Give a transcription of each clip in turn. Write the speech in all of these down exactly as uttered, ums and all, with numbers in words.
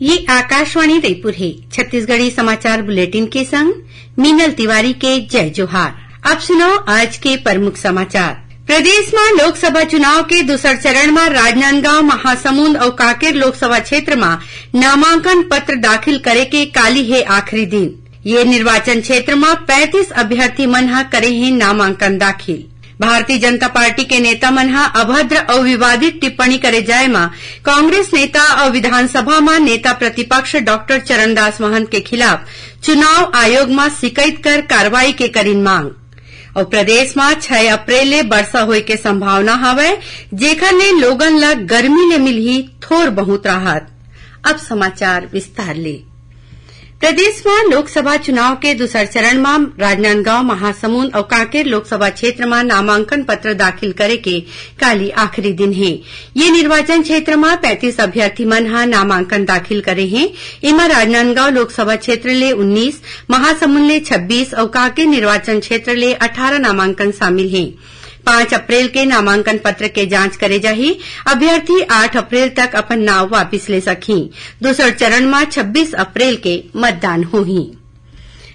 ये आकाशवाणी रायपुर हे। छत्तीसगढ़ी समाचार बुलेटिन के संग मीनल तिवारी के जय जोहार। अब सुनव आज के प्रमुख समाचार। प्रदेश म लोकसभा चुनाव के दूसर चरण म राजनांदगांव, महासमुंद अउ कांकेर लोकसभा क्षेत्र म नामांकन पत्र दाखिल करे के काली हे आखिरी दिन। ये निर्वाचन क्षेत्र म पैंतीस अभ्यर्थी मन ह करे हे नामांकन दाखिल। भारतीय जनता पार्टी के नेता मन ह अभद्र अउ विवादित टिप्पणी करे जाय म कांग्रेस नेता अउ विधानसभा म नेता प्रतिपक्ष डॉक्टर चरणदास महंत के खिलाफ चुनाव आयोग म शिकायत कर कार्रवाई के करिन मांग। अउ प्रदेश म छै अप्रैल ले बरसा होय के संभावना हवय, जेखर ले लोगन ल गर्मी ले मिलही थोर बहुत राहत। अब समाचार विस्तार ले। प्रदेश म लोकसभा चुनाव के दूसर चरण म राजनांदगांव, महासमुंद अउ कांकेर लोकसभा क्षेत्र म नामांकन पत्र दाखिल करे के काली आखिरी दिन हे। ये निर्वाचन क्षेत्र म पैंतीस अभ्यर्थी मन ह नामांकन दाखिल करे हे। एमा राजनांदगांव लोकसभा क्षेत्र ले उन्नीस, महासमुंद ले छब्बीस अउ कांकेर निर्वाचन क्षेत्र ले अठारह नामांकन शामिल हे। पांच अप्रैल के नामांकन पत्र के जांच करे जाही। अभ्यर्थी आठ अप्रैल तक अपन नाव वापिस ले सकही। दूसर चरण म छब्बीस अप्रैल के मतदान होही।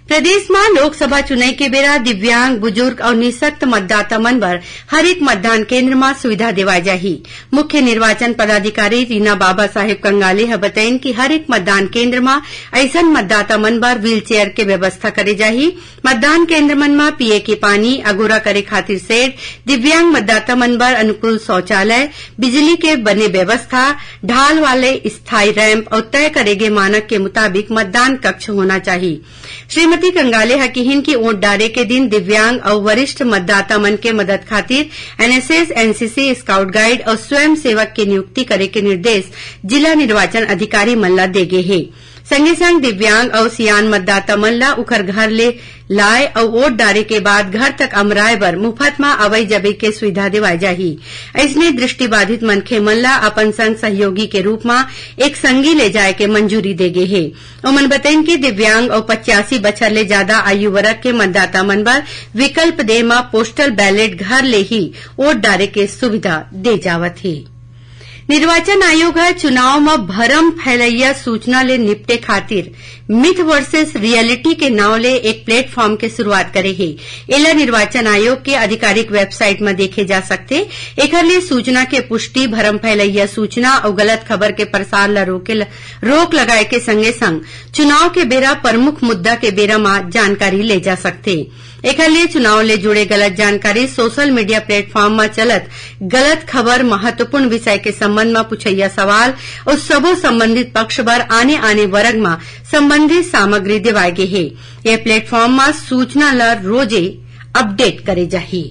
प्रदेश म लोकसभा चुनई के बेरा दिव्यांग, बुजुर्ग अउ निशक्त मतदाता मन बर हर एक मतदान केंद्र म सुविधा देवाय जाही। मुख्य निर्वाचन पदाधिकारी रीना बाबा साहेब कंगाले ह बतइन कि हर एक मतदान केंद्र म अइसन मतदाता मन बर व्हीलचेयर के व्यवस्था करे जाही। मतदान केंद्र मन म पीए के पानी, अगोरा करे खातिर शेड, दिव्यांग मतदाता मन बर अनुकूल शौचालय, बिजली के बने व्यवस्था, ढाल वाले स्थायी रैंप अउ तय करे गे मानक के मुताबिक मतदान कक्ष होना चाही। श्रीमती कंगाले ह किहिन कि वोट डारे के दिन दिव्यांग अउ वरिष्ठ मतदाता मन के मदद खातिर एनएसएस, एनसीसी, स्काउट गाइड अउ स्वयं सेवक के नियुक्ति करे के निर्देश जिला निर्वाचन अधिकारी मन ल दे गे हे। संगे संग दिव्यांग अउ सियान मतदाता मन ल उखर घर ले लाए अउ वोट डारे के बाद घर तक अमराए बर मुफत म अवई जवई के सुविधा देवाय जाही। अइसने दृष्टिबाधित मनखे मन ल अपन संग सहयोगी के रूप म एक संगी ले जाए के मंजूरी दे गे हे। ओमन बतइन कि दिव्यांग अउ पचासी बछर ले जादा आयु वर्ग के मतदाता मन बर विकल्प दे म पोस्टल बैलेट घर ले ही वोट डारे के सुविधा दे जावत हे। निर्वाचन आयोग ह चुनाव म भरम फैलइया सूचना ले निपटे खातिर मिथ वर्सेस रियलिटी के नांव ले एक प्लेटफॉर्म के शुरुआत करे हे। एला निर्वाचन आयोग के आधिकारिक वेबसाइट म देखे जा सकथे। एखर ले सूचना के पुष्टि, भरम फैलइया सूचना अउ गलत खबर के प्रसार ल रोके ल-, रोक लगाए के संगे संग चुनाव के बेरा प्रमुख मुद्दा के बेरा म जानकारी ले जा सकथे। एखर लिए चुनाव ले जुड़े गलत जानकारी, सोशल मीडिया प्लेटफॉर्म म चलत गलत खबर, महत्वपूर्ण विषय के संबंध म पूछइया सवाल अउ सबो संबंधित पक्ष बर आने-आने वर्ग म संबंधित सामग्री देवाय गे हे। ये प्लेटफॉर्म म सूचना ल रोजे अपडेट करे जाही।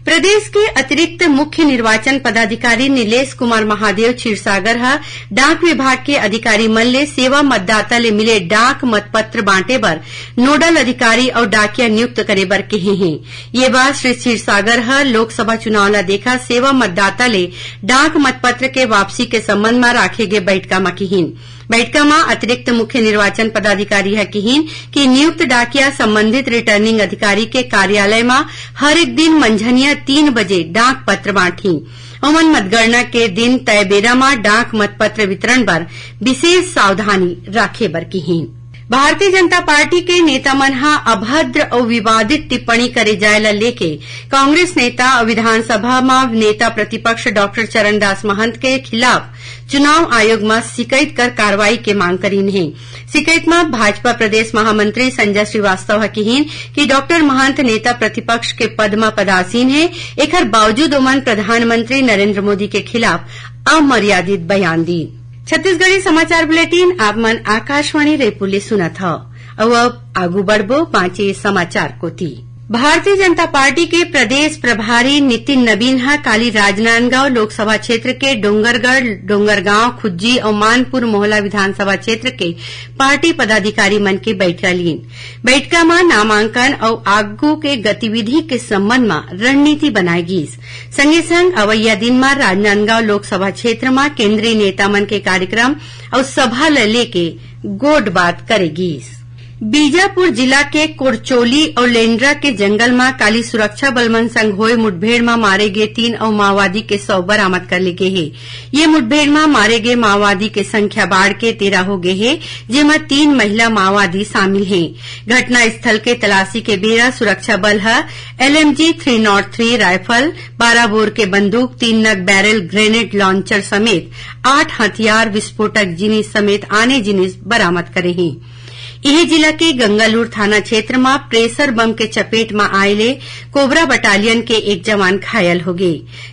प्रदेश के अतिरिक्त मुख्य निर्वाचन पदाधिकारी नीलेश कुमार महादेव क्षीरसागर ह डाक विभाग के अधिकारी मन ले सेवा मतदाता ले मिले डाक मतपत्र बांटे बर नोडल अधिकारी अउ डाकिया नियुक्त करे बर केहे हे। ये बात श्री क्षीरसागर ह लोकसभा चुनाव ल देखत सेवा मतदाता ले डाक मतपत्र के वापसी के संबंध म राखे गे बैठका म किहिन। बैठका म अतिरिक्त मुख्य निर्वाचन पदाधिकारी ह किहिन कि नियुक्त डाकिया संबंधित रिटर्निंग अधिकारी के कार्यालय म हर एक दिन मंझनिया तीन बजे डाक पत्र बांटही। ओमन मतगणना के दिन तय बेरा म डाक मतपत्र वितरण बर विशेष सावधानी राखे बर किहिन। भारतीय जनता पार्टी के नेता मन ह अभद्र अउ विवादित टिप्पणी करे जाय ल लेके कांग्रेस नेता अउ विधानसभा म नेता प्रतिपक्ष डॉक्टर चरणदास महंत के खिलाफ चुनाव आयोग म शिकायत कर कार्रवाई के मांग करीन हे। शिकायत म भाजपा प्रदेश महामंत्री संजय श्रीवास्तव ह किहिन कि डॉक्टर महंत नेता प्रतिपक्ष के पद म पदासीन हे, एखर बावजूद ओमन प्रधानमंत्री नरेंद्र मोदी के खिलाफ अमर्यादित बयान दीन। छत्तीसगढ़ी समाचार बुलेटिन आप मन आकाशवाणी रायपुर ले सुनत हव। अउ अब आगू बढ़बो बांचे समाचार कोति। भारतीय जनता पार्टी के प्रदेश प्रभारी नितिन नबीन ह काली राजनांदगांव लोकसभा क्षेत्र के डोंगरगढ़, डोंगरगांव, खुज्जी अउ मानपुर मोहला विधानसभा क्षेत्र के पार्टी पदाधिकारी मन के बैठका लीन। बैठका म नामांकन अउ आगू के गतिविधि के संबंध म रणनीति बनाए गीस। संगे संग अवइया दिन म राजनांदगांव लोकसभा क्षेत्र म केंद्रीय नेता मन के कार्यक्रम अउ सभा ल लेके गोठ बात करे गीस। बीजापुर जिला के कोरचोली अउ लेंडरा के जंगल म काली सुरक्षा बल मन संग होए मुठभेड़ म मारे गे तीन अउ माओवादी के शव बरामद कर ले गे हे। ये मुठभेड़ म मारे गे माओवादी के संख्या बाढ़ के तेरह हो गे हे, जेमा तीन महिला माओवादी शामिल हे। घटनास्थल के तलाशी के बेरा सुरक्षा बल ह LMG three not three rifle, बारह बोर के बंदूक, तीन नग बैरल ग्रेनेड लॉन्चर समेत आठ हथियार, विस्फोटक जिनिस समेत आने जिनिस बरामद करे हे। इही जिला के गंगालूर थाना क्षेत्र म प्रेशर बम के चपेट म आए ले कोबरा बटालियन के एक जवान घायल हो गे।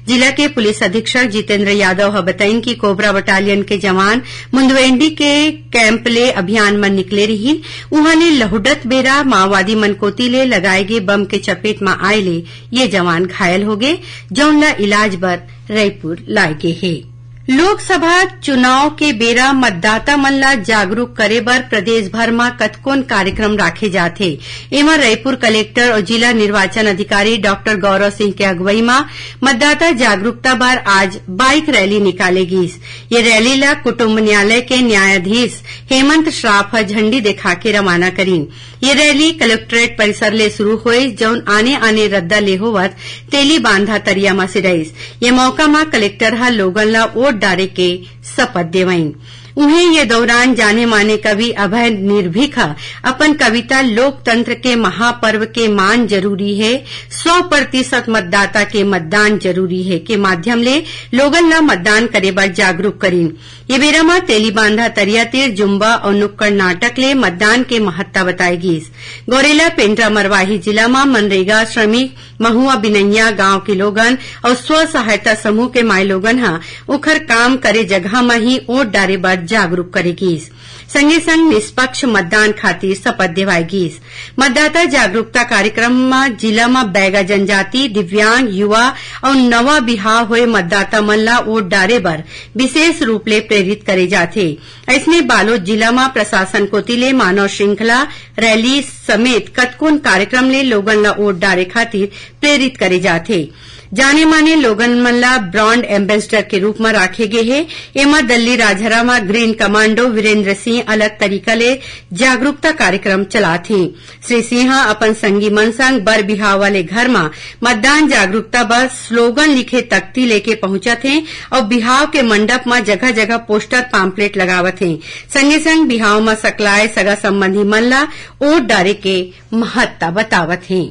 जिला के पुलिस अधीक्षक जितेंद्र यादव ह बताइन कि कोबरा बटालियन के जवान मुंदवेंडी के कैंप ले अभियान म निकले रिहिन। उहां ले लहुटत बेरा माओवादी मन कोति ले लगाए गे बम के चपेट म आए ले ये जवान घायल हो गे, जौन ल इलाज बर रईपुर लाए गे हे। लोकसभा चुनाव के बेरा मतदाता मन ला जागरूक करे बर प्रदेश भर म कतकोन कार्यक्रम राखे जात हे। एमा रईपुर कलेक्टर अउ जिला निर्वाचन अधिकारी डॉक्टर गौरव सिंह के अगुवई म मतदाता जागरूकता बर आज बाइक रैली निकाले गीस। ये रैली ला कुटुम्ब न्यायालय के न्यायाधीश हेमंत श्राफ ह झंडी देखा के रवाना करीन। ये रैली कलेक्ट्रेट परिसर ले शुरू होइस, जउन आने-आने रद्दा ले होवत तेली बांधा तरिया म सिरइस। ये मौका म कलेक्टर ह लोगन ल वोट डारे के शपथ देवइन। उहें, ये दौरान जाने माने कवि अभय निर्भीक ह अपन कविता लोकतंत्र के महापर्व के मान जरूरी हे, सौ प्रतिशत मतदाता के मतदान जरूरी हे के माध्यम ले लोगन ल मतदान करे बर जागरूक करिन। ये बेरा म तेलीबांधा तरिया तीर जुम्बा अउ नुक्कड़ नाटक ले मतदान के महत्ता बताए गीस। गौरेला पेंड्रा मरवाही जिला म मनरेगा श्रमिक, महुआ बिनैया गांव के लोगन अउ स्व सहायता समूह के माईलोगन ह उखर काम करे जगह म ही वोट डारे बर जागरूक करे गीस। संगे संग निष्पक्ष मतदान खातिर शपथ देवाए गीस। मतदाता जागरूकता कार्यक्रम म जिला म बैगा जनजाति, दिव्यांग, युवा अउ नवा बिहाव होए मतदाता मन ल वोट डारे बर विशेष रूप ले प्रेरित करे जाथे। अइसने बालोद जिला म प्रशासन कोति ले मानव श्रृंखला, रैली समेत कतकोन कार्यक्रम ले लोगन ल वोट डारे खातिर प्रेरित करे जाथे। जाने माने लोगन मन ल ब्रांड एम्बेसडर के रूप म राखे गे हे। एमा दल्ली राजहरा म ग्रीन कमांडो वीरेंद्र सिंह अलग तरीका ले जागरूकता कार्यक्रम चलाथे। श्री सिंह ह अपन संगी मन संग बर बिहाव वाले घर म मतदान जागरूकता बर स्लोगन लिखे तख्ती लेके पहुंचत हे अउ बिहाव के मंडप म जगह-जगह पोस्टर पाम्पलेट लगावत हे। संगे संग बिहाव म सकलाए सगा संबंधी मन ल वोट डारे के महत्ता बतावत हे।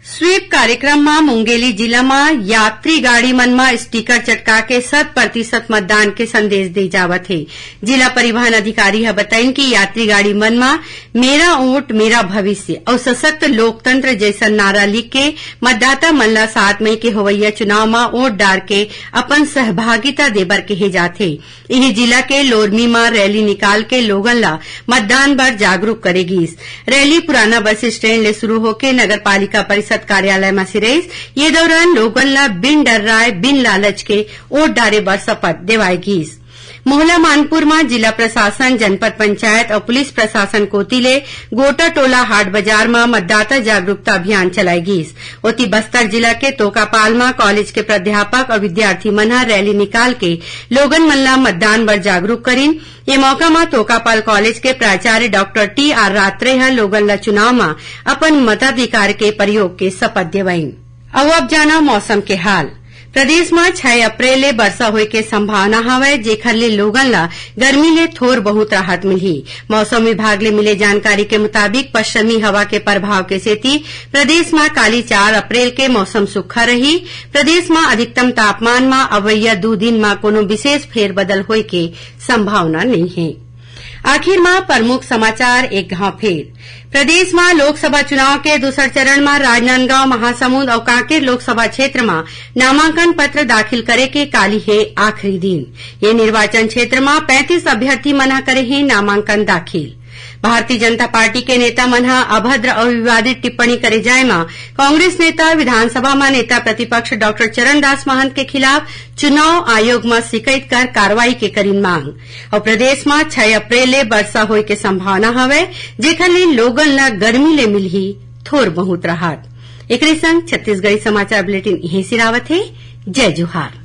स्वीप कार्यक्रम म मुंगेली जिला म यात्री गाड़ी मन म स्टीकर चटका के शत प्रतिशत मतदान के संदेश दे जावत हे। जिला परिवहन अधिकारी ह बताइन कि यात्री गाड़ी मन म मेरा वोट, मेरा भविष्य अउ सशक्त लोकतंत्र जइसन नारा लिख के मतदाता मन ल सात मई के होवइया चुनाव म वोट डार के अपन सहभागिता देबर केहे जाथे। इही जिला के लोरमी म रैली निकाल के लोगन ल मतदान बर जागरूक करे गीस। रैली पुराना बस स्टैंड ले शुरू होके नगर पालिका परिषद कार्यालय म सिरइस। ये दौरान लोगन ल बिन डर्राए, बिन लालच के वोट डारे बर शपथ देवाए गीस। मोहला मानपुर म जिला प्रशासन, जनपद पंचायत अउ पुलिस प्रशासन कोति ले गोटा टोला हाट बाजार म मतदाता जागरूकता अभियान चलाए गीस। ओती बस्तर जिला के तोकापाल म कॉलेज के प्राध्यापक अउ विद्यार्थी मन ह रैली निकाल के लोगन मन ल मतदान बर जागरूक करिन। ये मौका म तोकापाल कॉलेज के प्राचार्य डॉक्टर टी आर रात्रे ह लोगन ल चुनाव म अपन मताधिकार के प्रयोग के शपथ देवइन। अउ अब जाना मौसम के हाल। प्रदेश म छै अप्रैल ले बरसा होए के संभावना हवय, जेखर ले लोगन ल गर्मी ले थोर बहुत राहत मिलही। मौसम विभाग ले मिले जानकारी के मुताबिक, पश्चिमी हवा के प्रभाव के सेती प्रदेश म काली चार अप्रैल के मौसम सुक्खा रही। प्रदेश म अधिकतम तापमान म अवइया दू दिन म कोनो विशेष फेरबदल होए के संभावना नइ हे। आखिर म प्रमुख समाचार एक घांव फेर। प्रदेश म लोकसभा चुनाव के दूसर चरण म राजनांदगांव, महासमुंद अउ कांकेर लोकसभा क्षेत्र म नामांकन पत्र दाखिल करे के काली हे आखिरी दिन। ये निर्वाचन क्षेत्र म पैंतीस अभ्यर्थी मन ह करे हे नामांकन दाखिल। भारतीय जनता पार्टी के नेता मन ह अभद्र अउ विवादित टिप्पणी करे जाय म कांग्रेस नेता विधानसभा म नेता प्रतिपक्ष डॉक्टर चरणदास महंत के खिलाफ चुनाव आयोग म शिकायत कर कार्रवाई के करिन मांग। अउ प्रदेश म छै अप्रैल ले बरसा होए के संभावना हवय, जेखर ले लोगन ल गर्मी ले मिलही थोर बहुत राहत। एकरे संग छत्तीसगढ़ी समाचार बुलेटिन इहें सिरावत हे। जय जोहार।